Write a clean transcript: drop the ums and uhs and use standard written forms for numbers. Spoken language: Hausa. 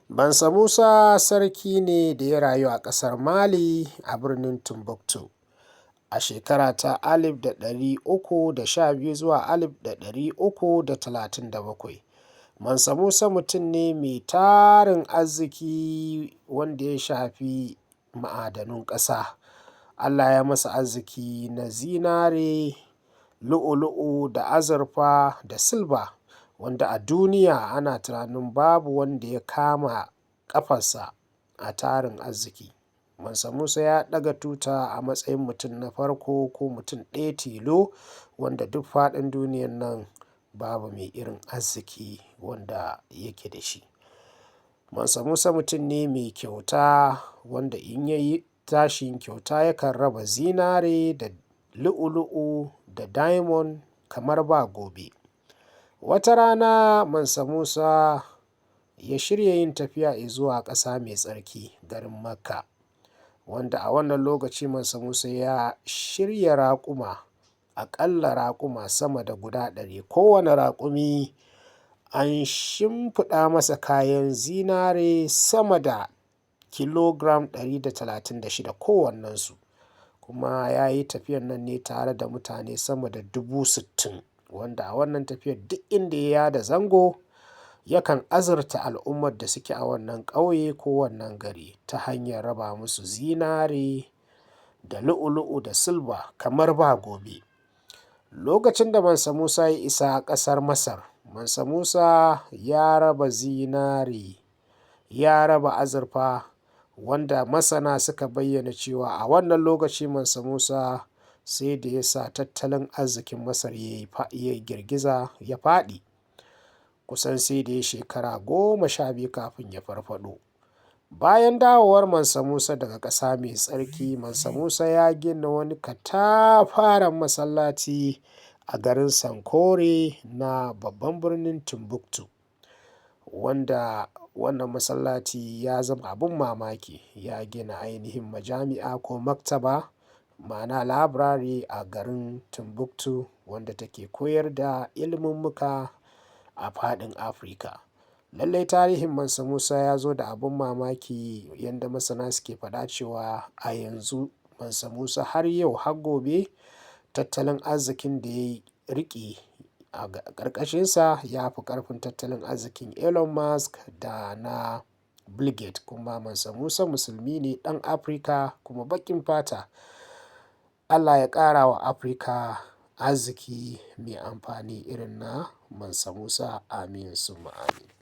Mansa Musa sarki ne da ya rayu a ƙasar Mali a birnin Timbuktu a shekara ta 312 zuwa 337. Mansa Musa mutum ne mai tarin arziki wanda ya shafi ma'adanun ƙasa. Allah ya masa arziki na zinare, lu'u-lu'u da azurfa da silba, wanda a duniya ana tunanin babu wanda ya kama ƙafarsa a tarin arziki. Mansa Musa ya ɗaga tuta a matsayin mutum na farko ko mutum ɗaya tilo wanda duk faɗin duniyan nan babu mai irin arziki wanda yake da shi. Mansa Musa mutum ne mai kyauta wanda in ya yi tashi yin kyauta yakan raba zinare da lu'u-lu'u da diamond kamar ba gobe. Wata rana Mansa Musa ya shirya yin tafiya izuwa ƙasa mai tsarki, garin Makka, wanda a wannan lokaci Mansa Musa ya shirya raƙuma, aƙalla raƙuma sama da guda 100. Kowane raƙumi an shimfiɗa masa kayan zinare sama da kilogiram 136 kowannensu. Kuma ya yi tafiyan nan ne tare da mutane sama da 60,000, wanda a wannan tafiyar duk inda ya yada zango yakan azurta al'ummar da suke a wannan ƙauye ko wannan gari ta hanyar raba musu zinare da lu'u-lu'u da silba kamar ba gobe. Lokacin da Mansa Musa ya isa ƙasar Masar, Mansa Musa ya raba zinare, ya raba azurfa, wanda masana suka bayyana cewa a wannan lokaci Mansa Musa sai da ya sa tattalin arzikin Masar ya yi girgiza, ya faɗi. Kusan sai da ya shekara 12 kafin ya farfaɗo. Bayan dawowar Mansa Musa daga ƙasa mai tsarki, Mansa Musa ya gina wani katafaren masallaci a garin Sankore na babban birnin Timbuktu, wanda wannan masallaci ya zama abin mamaki. Ya gina ainihin majami'a ko maktaba, ma'ana labirari a garin Timbuktu, wanda take koyar da ilimummuka a faɗin Afirka. Lallai tarihin Mansa Musa ya zo da abin mamaki, yadda masana suke faɗa cewa a yanzu Mansa Musa har yau har gobe tattalin arzikin da ya riƙe a ƙarƙashinsa ya fi ƙarfin tattalin arzikin Elon Musk da na Bill Gates. Kuma Mansa Musa musulmi ne ɗan Afirka kuma baƙin fata. Allah ya ƙara wa Afirka arziki mai amfani irin na Mansa Musa. Amin summa amin.